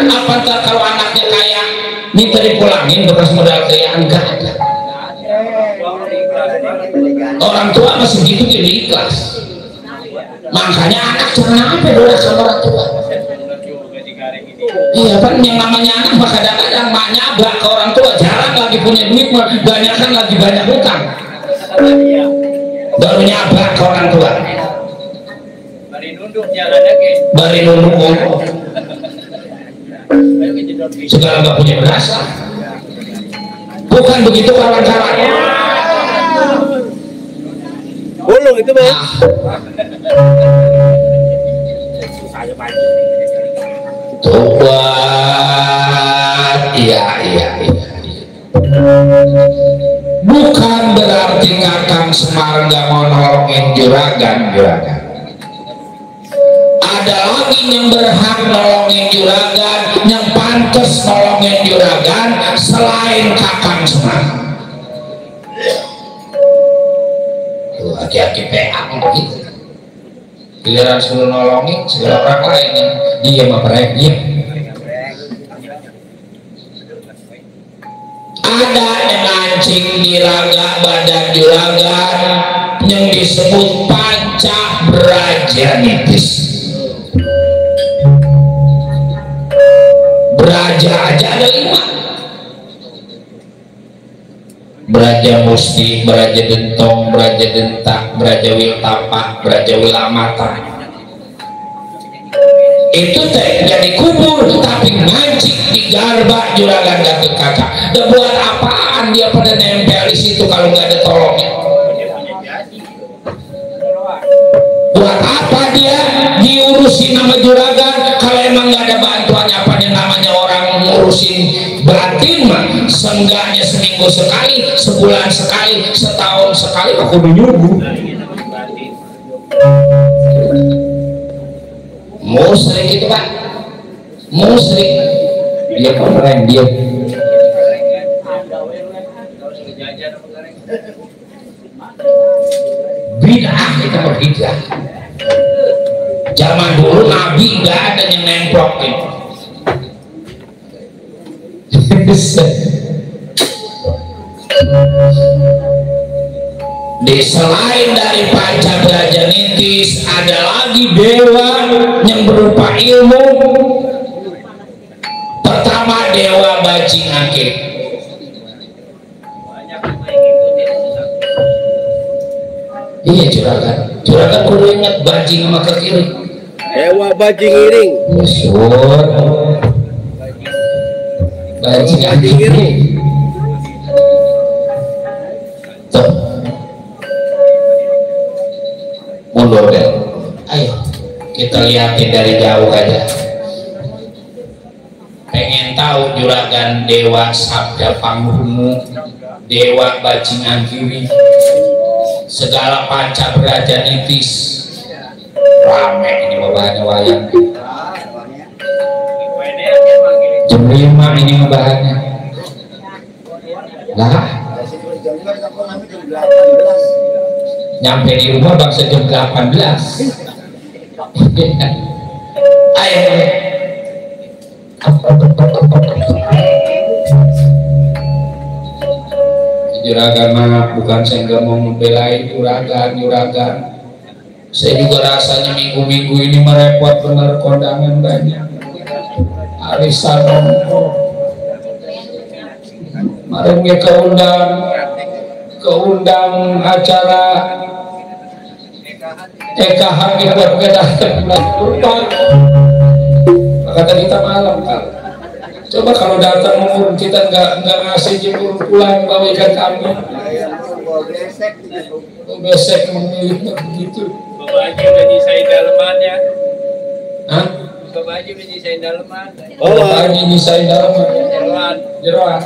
Apa ntar kalau anaknya kaya minta dipulangin bekas modal kaya? Enggak ada. Orang tua masih gitu jadi ikhlas. Makanya anak jangan apa boleh sama orang tua. Iya kan, yang namanya anak mah kadang-kadang maknya abah ke orang tua, jarang lagi punya duit, banyak kan lagi banyak hutang, baru nyabak ke orang tua. Bari nunduk ngomong segala gak punya berasa. Bukan begitu kawan-kawan. Bolong itu bang. Tobat, iya. Bukan berarti Kakang Semar nggak mau nolongin juragan. Ada lagi yang berhak nolongin juragan, yang pantas nolongin juragan selain Kakang Semar. Tuh, hati-hati PA gitu. Giliran suruh nolongin segala orang lain yang dia mah dia. Ada yang mancing di raga badan juragan yang disebut panca brajanitis. Braja aja ada 5. Braja musti, braja dentong, braja dentak, braja wiltapa, braja wilamata. Itu teh jadi kubur tapi ngancik di garba juragan Gatot Kaca. Dan buat apaan dia pada nempel di situ kalau nggak ada tolongnya? Buat apa dia diurusin nama juragan kalau emang nggak ada bantuannya? Apa yang namanya orang ngurusin batin mah seenggaknya seminggu sekali, sebulan sekali, setahun sekali aku menyuguh. Musrik itu Pak, musrik dia keren dia. Bid'ah itu berbeda. Zaman dulu Nabi nggak ada yang nemplokin. Di selain dari panca brajanitis ada lagi dewa yang berupa ilmu. Pertama dewa bajing akik. Iya juragan kudu ingat bajing sama ke kiri. Dewa bajing iring. Bajing akik iring. Mundur deh, ayo kita lihatin dari jauh aja. Pengen tahu juragan dewa sabda panghumu, dewa bajingan kiri, segala panca brajanitis, rame ini bahannya wayang. Jam 5 ini bahannya. Lah. Nyampe di rumah bangsa jam 18. Ayo juragan mah bukan saya nggak mau membelain juragan. Saya juga rasanya minggu-minggu ini merepot bener, kondangan banyak, arisan nongkrong. Kemarin keundang acara EKH kita datang kata kita malam kan. Coba kalau datang umur kita nggak ngasih jemput pulang bawa ikan kami. Besek memilih begitu. Bawa aja udah nyisain dalemannya. Hah? Bawa aja udah nyisain daleman. Bawa aja nyisain daleman. Jeroan.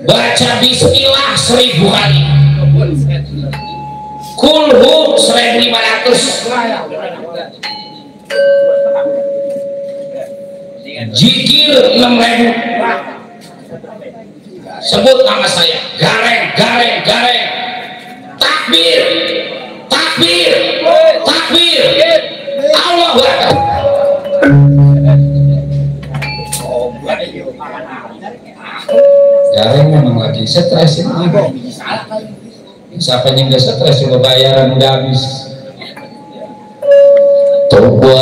Baca bismillah 1000 kali, kulhu 1500, jikir 6000, sebut nama saya, gareng, takbir, Allahu obat. Jarang memang lagi stres ini. Siapa yang gak stres coba bayaran udah habis. Tobat.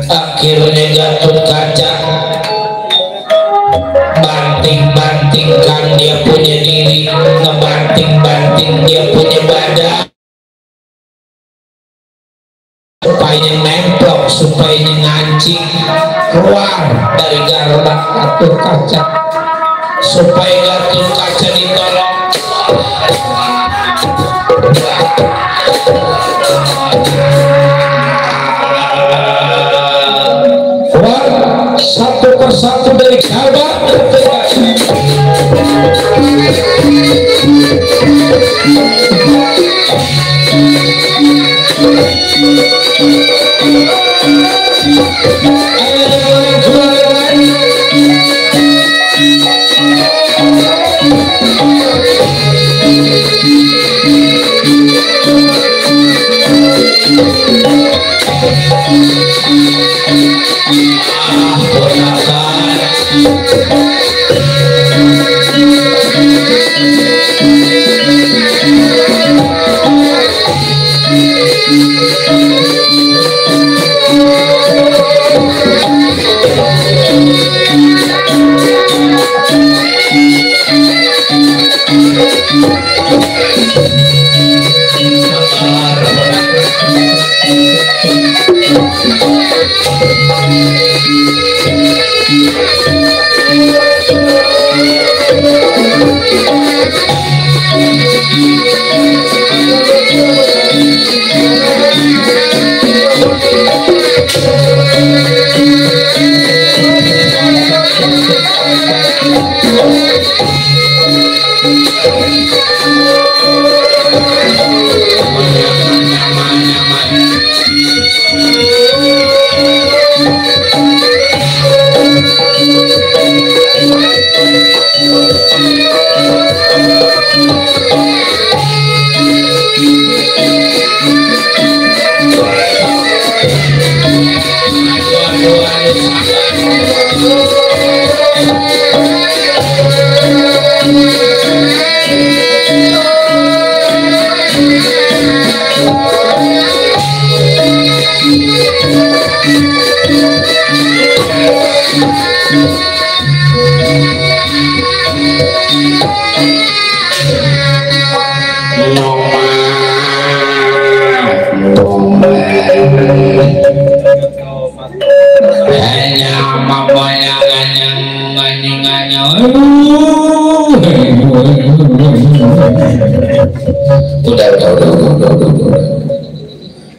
Akhirnya Gatot Kaca banting-bantingkan dia punya diri, ngebanting-banting dia punya badan supaya nemplok, supaya ngancing keluar dari gerbang Gatot Kaca, supaya Gatot Kaca ditolong. Keluar satu persatu dari gerbang Gatot Kaca. Udah.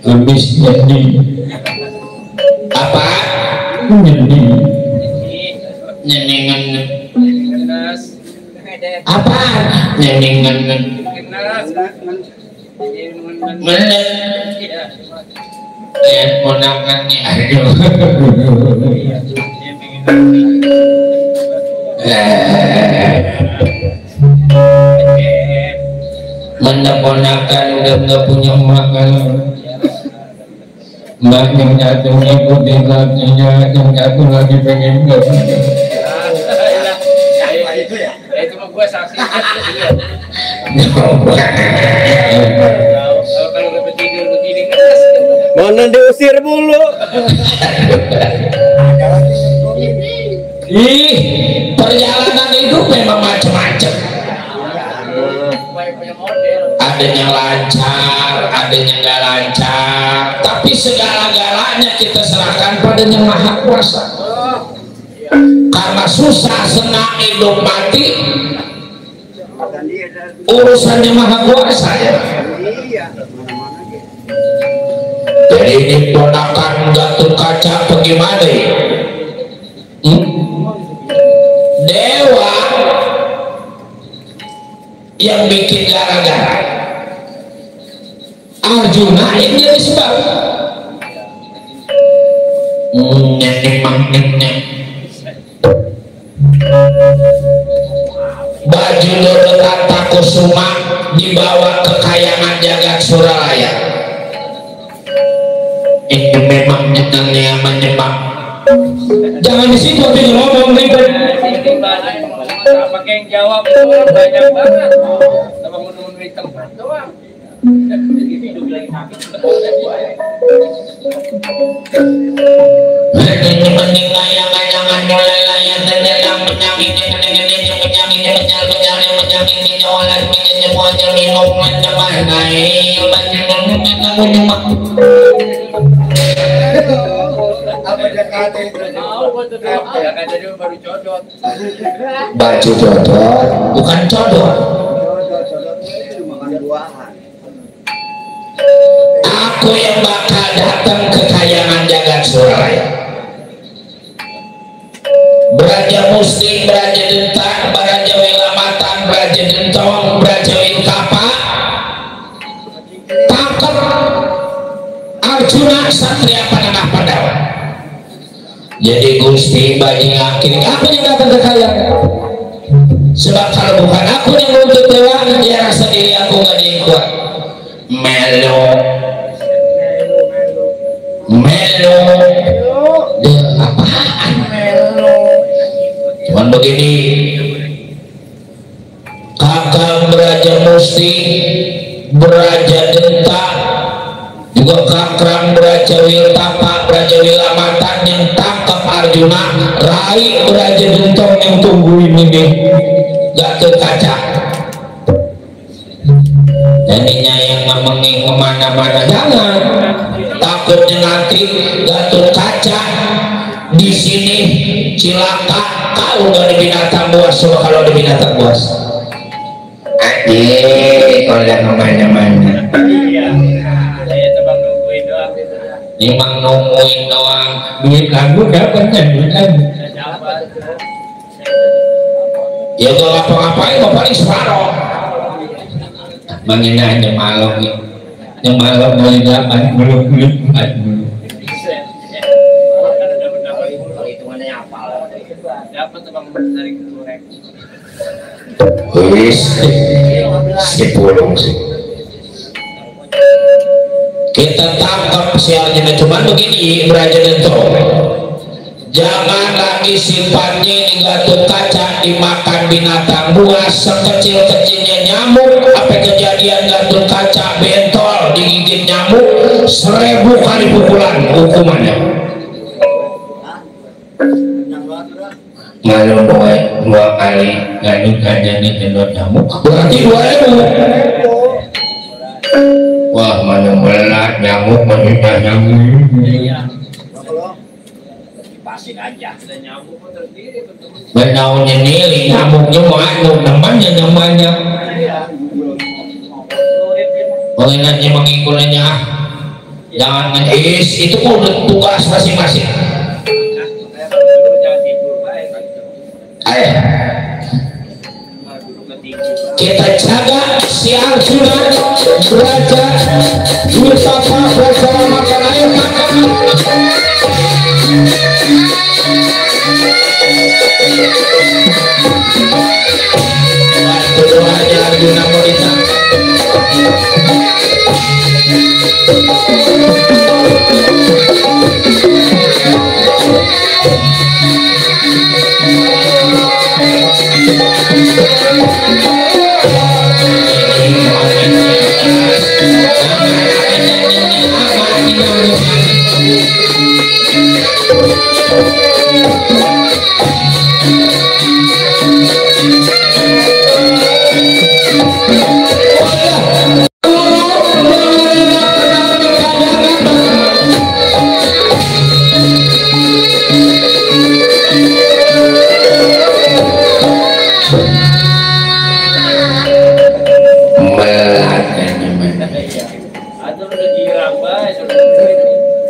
Habis jadi apa? Jadi nyenengan apa? Nyenengan ponakannya aduh. Meneponakan udah nggak punya makan. Mbak yang jatuh ngikutin lakinya, yang jatuh lagi pengen nggak. Itu mah gue saksi. Kalau udah tidur begini keras. Mana diusir mulu. Ih, perjalanan itu memang macam-macam. Adanya lancar, adanya nggak lancar, tapi segala-galanya kita serahkan pada Yang Maha Kuasa. Karena susah senang hidup mati urusannya Maha Kuasa ya. Jadi ini ponakan Gatot Kaca bagaimana ya? Dewa yang bikin gara-gara, Arjuna yang jadi sebab. Baju lo letak Kusuma dibawa ke kayangan jagat Suralaya. Ini memang jenengnya menyebab. Jangan di situ tapi ngomong ribet. Pakai yang jawab itu banyak banget. Sama menurut di tempat doang. Hidup lagi habis. Ini mending layang-layangan mulai layang dan dalam menyangin baju codot bukan codot. Aku yang bakal datang ke kayangan jagat Suralaya. Braja Musti, Braja Denta, Braja Wilamatan, Braja Dentong, Braja Winkapa tangkap Arjuna Satria Pananah Pandawa. Jadi Gusti bagi akhirnya aku yang datang ke kayangan. Sebab kalau bukan aku yang nuntut dewa, ya rasa diri aku gak diikuat. Melo apaan cuman begini, kakang Braja Musti, Braja Denta, juga kakang Braja Wiltapa, Braja Wilamatan yang tangkap Arjuna, Rai Braja Dentong yang tungguin ini gak ke kaca. Jadinya yang memenging kemana-mana jangan, takutnya nanti gatul kaca di sini cilaka kau gak ada binatang buas. Coba kalau ada binatang buas, kalau lihat kemana-mana. Iya, saya cuma nungguin doang. Emang nungguin doang. Duit lagu dapatnya duit lagu. Ya gak ngapa-ngapain, gak paling separoh. Mangina hanya malam nih, yang malam boleh dapat belum dapat bang dari kurek. wis si pulung sih kita tangkap si Arjuna. Cuman begini Braja Dentong, jangan lagi sifatnya di gatot kaca dimakan binatang buas sekecil-kecilnya nyamuk. Apa kejadian gatot kaca bentol digigit nyamuk 1000 kali pukulan hukumannya. Malu dua kali ngadu kandangnya gendut nyamuk berarti 2000. Wah mana melat nyamuk menimpa nyamuk. Pasir aja, ada nyamuk terdiri betul. Benaunya nili nyamuknya mau anu namanya. Mengingatnya mengikulnya jangan ngejis itu udah tugas masing-masing. Ayo kita jaga si Arjuna Braja Wiltapa bersama makan air makan. Waktu doanya Arjuna mau ditangkap.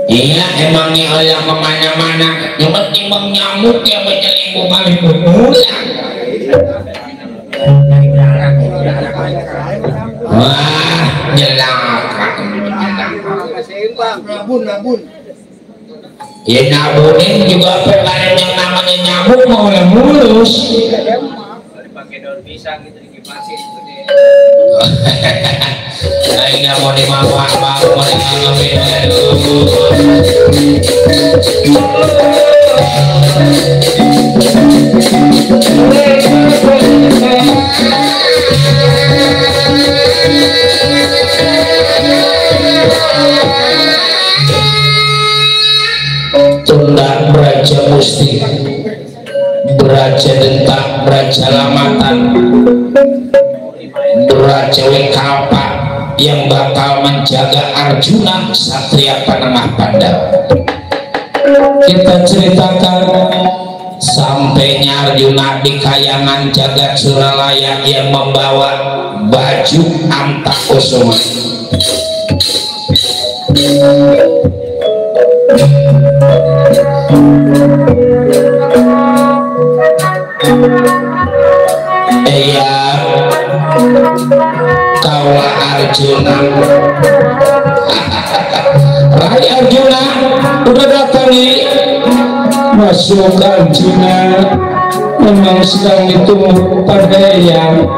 Iya emangnya orang kemana-mana yang penting nyamuk yang menyelingkuh kali berulang. Wah jelaka nabun ya nabunin juga perkara yang namanya nyamuk mau yang mulus Pakai daun pisang gitu dikipasin gitu deh. Aing mau dimawak baru mau ngalamin. Tunda Braja Musti, Braja Dentak, Braja Lamatan, Braja Wekapa yang bakal menjaga Arjuna Satria Panengah Pandawa. Kita ceritakan sampainya Arjuna di kayangan jagat Suralaya yang membawa baju Antakusuma. Iya, kaula Arjuna. Rai Arjuna udah datang nih. Masuk Arjuna, memang sedang ditunggu Pandeyang.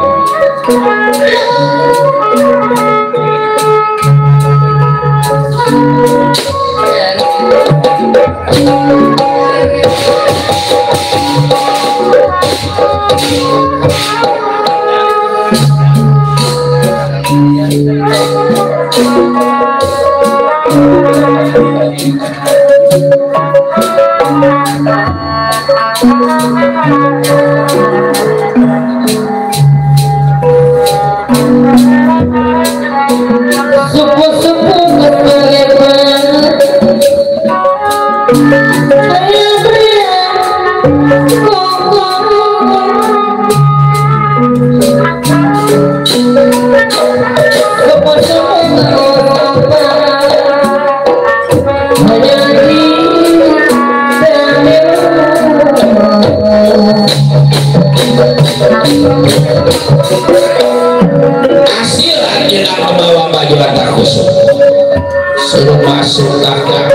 Hasil Arjuna membawa baju Antakusuma, suruh masuk kakak.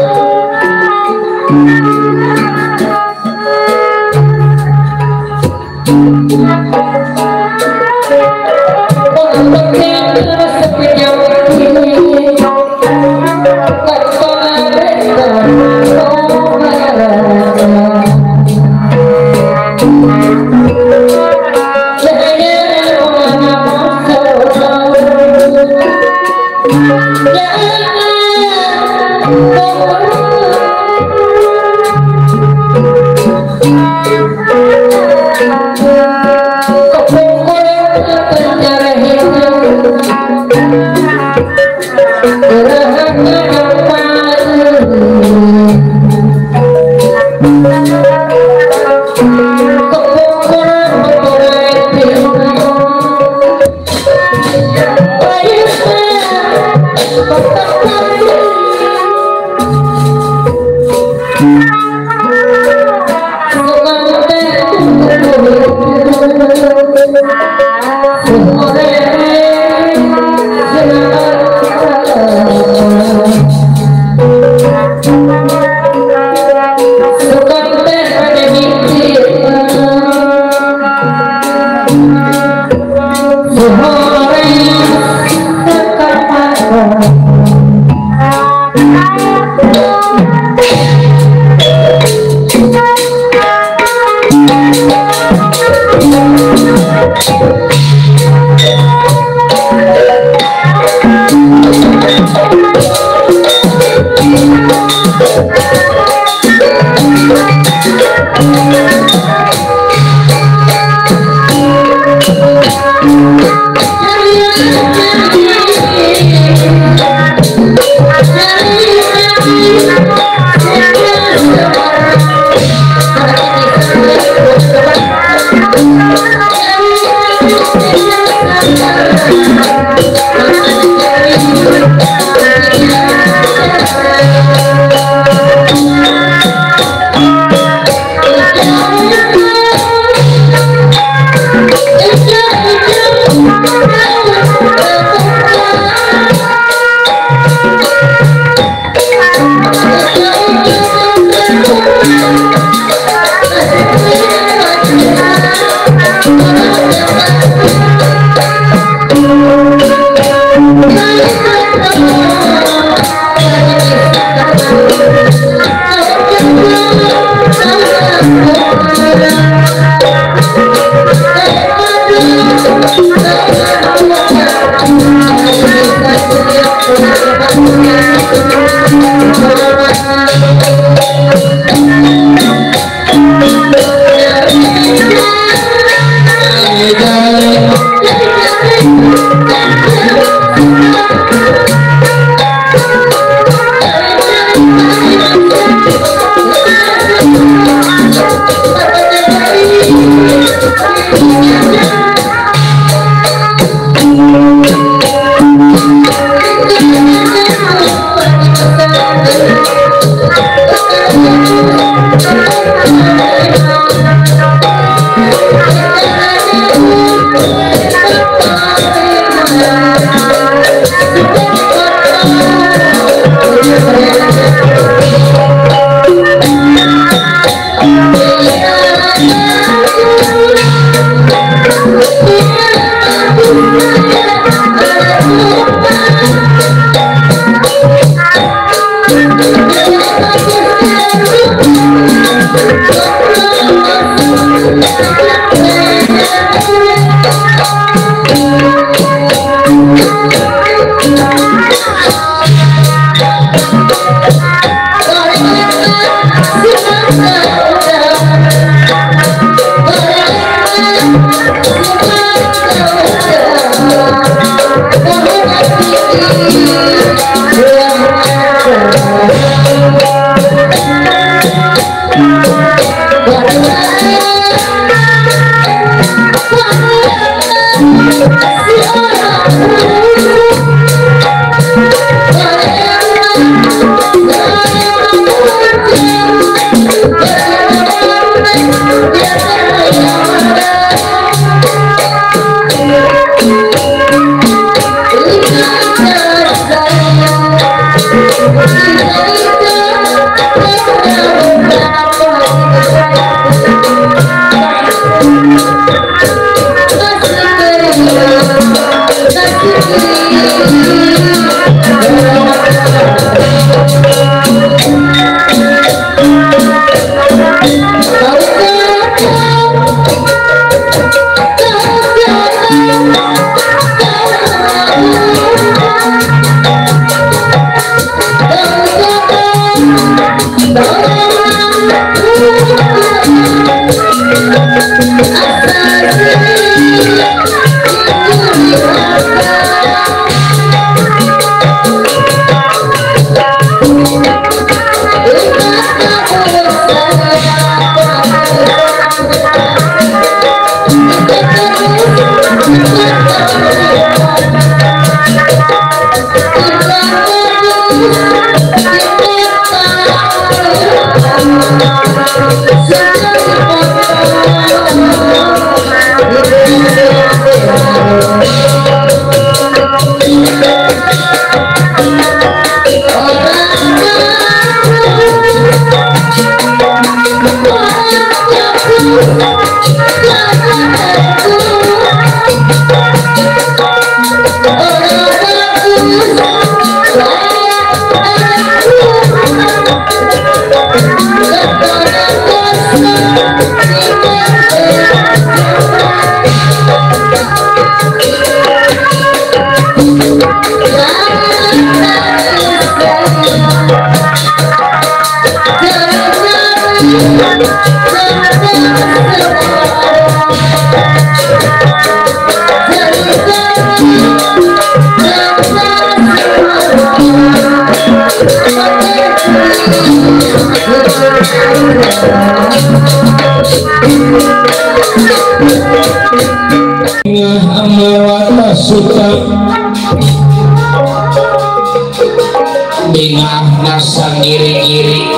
Bingah nasa giri-giri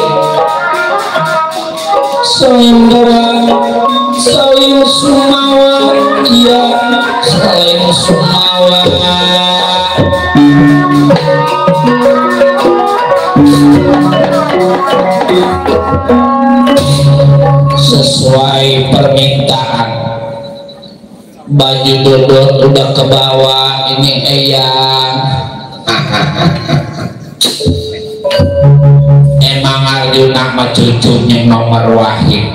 Sendera saling sumawa ya saling sumawa sesuai permintaan baju dodot udah ke bawah ini eyang emang Arjuna mah cucunya nomor wahid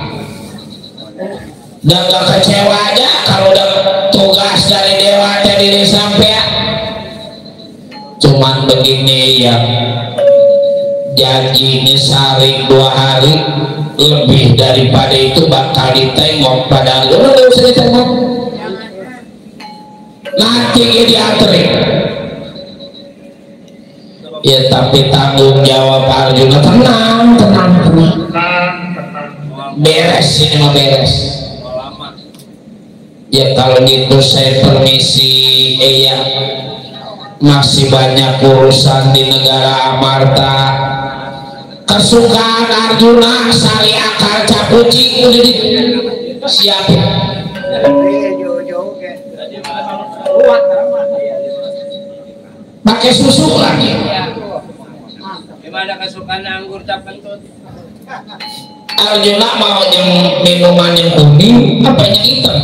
dan gak kecewa aja kalau udah tugas dari dewa dari sampai cuman begini ya janji ini sehari 2 hari lebih daripada itu bakal ditengok pada lu gak usah ditengok nanti dianterin ya tapi tanggung jawab Arjuna tenang beres ini mah beres ya kalau gitu saya permisi ya masih banyak urusan di negara Amarta kesukaan Arjuna sari akar capucing udah siapin pakai susu lagi gimana kesukaan anggur tak kentut Arjuna mau yang minuman yang kuning apa yang hitam